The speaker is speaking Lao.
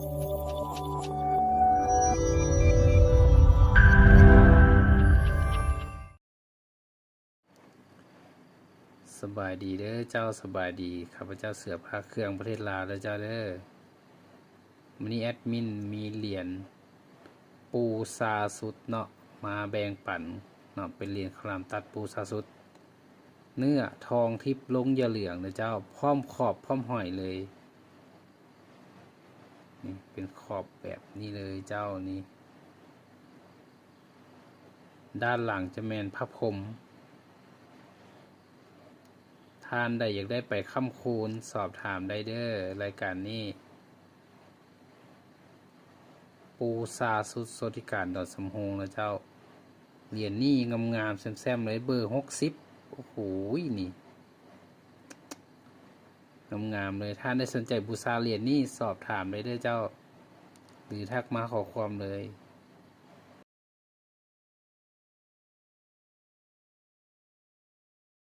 ສະບາຍດີເດີເຈົ້າ, ສະບາຍດີ. ຂ້າພະເຈົ້າເສືອພະເຄື່ອງ ປະເທດລາວເດີເຈົ້າເດີ. ມື້ນີ້ແອດມິນມີຫຼຽນປູຊາສຸດເນາະ ມາແບ່ງປັນເນາະ, ເປັນຫຼຽນເຂົ້າຫຼາມຕັດປູຊາສຸດ ເນື້ອທອງທິບລົງຢ່າເຫຼືອງເດີເຈົ້າ, ພ້ອມຂອບພ້ອມຫອຍເລີຍ. ນີ້ເປັນຂອບແບບນີ້ເລີຍເຈົ້ານີ້. ດ້ານຫຼັງຈະແມ່ນພະພົມ. ທ່ານໃດຢາກໄດ້ໄປຄ້ຳຄູນ ສອບຖາມໄດ້ເດີ ລາຍການນີ້. ປູຊາສຸດ ໂຊຕິການ ດອນສຳໂຮງນະເຈົ້າ. ຫຼຽນນີ້ງາມໆ ແຊມໆ ເລີຍ ເບີຫົກສິບ. ໂອ້ໂຫ ນີ້ ງາມໆ ເລີຍ. ທ່ານໃດສົນໃຈບູຊາຫຼຽນນີ້ ສອບຖາມໄດ້ເດີເຈົ້າ ຫຼືທັກມາຂໍ້ຄວາມເລີຍ.